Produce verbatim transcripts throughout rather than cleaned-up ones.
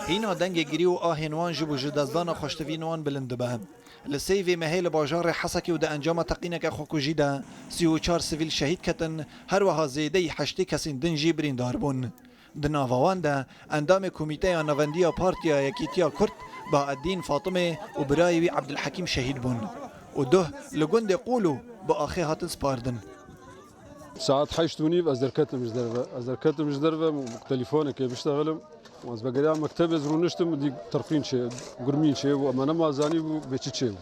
Hîna dengê girî û ahên wan ji bo ji destdana xweştiviyên wan bilind dibe. Li sêyî vê mehê li bajarê Hesekê û di encama teqîneke xwekujî de sî û çar sivîl şehîd ketin, her wiha zêdeyî heştê kesên din jî birîndar bûn. Di nava wan de endamê Komîteya Navendiya Partiya Yekîtiya Kurd Baeddîn Fatimê û birayê wî Ebdulhekîm şehîd bûn û duh li gundê Qûlû bi axê hatin spardin. Saet heşt û nîv ez derketim ji derve. Ez derketim ji derve, telefonekê biştexilim. Ez vegeriya mektebê, ez rûniştim, dî terqîn çê, gurmîn çê bû. Me nema zanîbû bê çi çê bû.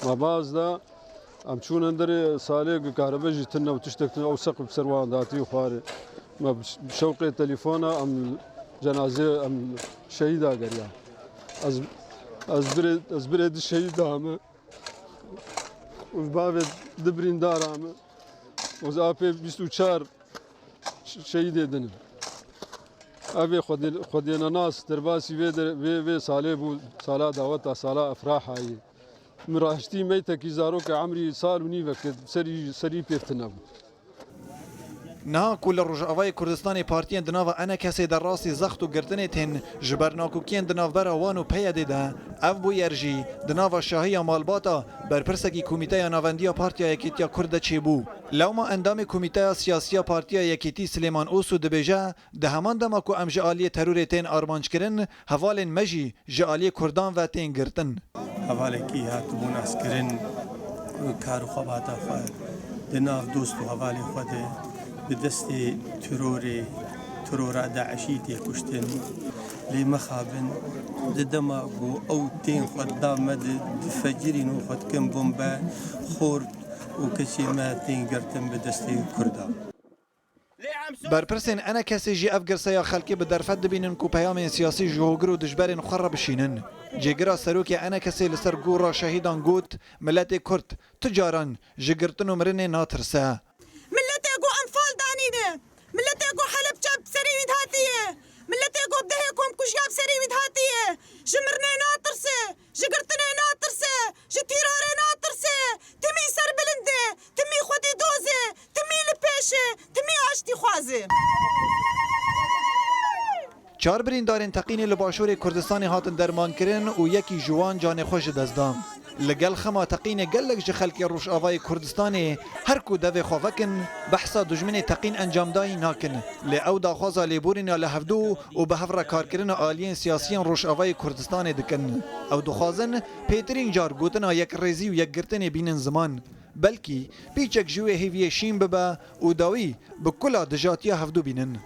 Me baz da, em çûn enderê salê, kahrebe jî tune û tiştek tune, ew seqf bi ser wan datî û xwarê. Me bi şewqê telefona, em cenazê, em şehîda geriya. Ez, ez birê, ez birê di şehîda me. Û bavê di birîndara me. Û ez apê bîst û çar ş-, şehîdê din im. Ev ê Xwedê-, Xwedênenas derbasî vê de, vê, vê salê bû, sala daweta, sala efraha yê. Min raştî meytekî zarokê emrî sal û nîvekê serî, serî pêv tune bû. Niha ku li Rojavayê Kurdistanê partiyên di nava ENKSê de rastî zext û girtinê tên, ji ber nakokiyên di navbera wan û PYD'ê de, ev bûyer jî di nava şahiya malbata berpirsekî Komîteya Navendiya Partiya Yekîtiya Kurd de çêbû. Lewma endamê Komîteya Siyasî ya Partiya Yekîtî Silêman Osu dibêje, di heman dema ku em ji aliyê terorê tên armanckirin, hevalên me jî ji aliyê Kurdan ve tên girtin. Hevalekî hatibû naskirin, kar û xebata xwe di nav dost û hevalê xwe de bi destê terorê, terora DAIŞî tê kuştin. Lê mixabin, di dema ku ew tên xwe da me di, di fecirîn û xwe dikin bombe, xort û keçê me tên girtin bi destê Kurda. Berpirsên ENKSê jî ev girseya xelkê bi derfet dibînin ku peyamên siyasî ji hogir û dijberên xwe re bişînin. Cêgira serokê ENKSê li ser gora şehîdan got, miletê Kurd tu caran ji girtin û mirinê natirse. Miletê ku enfal danîne, miletê ku Helebçe bi serî wî dihatiye, miletê ku bi dehê komkujiya bi serî wî dihatiye, ji mirinê natirse, ji girtinê natirse, ji tîrorê natirse, timî serbilind e, timî xwedî doz e, timî li pêş e, timî aştîxwaz e. Çar birîndarên teqînê li Başûrê Kurdistanê hatin dermankirin û yekî ji wan canê xwe ji dest da. Li gel xema teqînê gelek ji xelkê Rojavayê Kurdistanê her ku devê xwe vekin, behsa dijminê teqîn encamdayî nakin. Lê ew daxwaza lêborîna li hevdû û bi hev re karkirina aliyên siyasiyên Rojavayê Kurdistanê dikin. Ew dixwazin pêtirîn car gotina yekrêzî û yekgirtinê bînin ziman. Belkî pîçek ji wê hêviyê şîn bibe û dawî bi kula dijatiya hevdû bînin.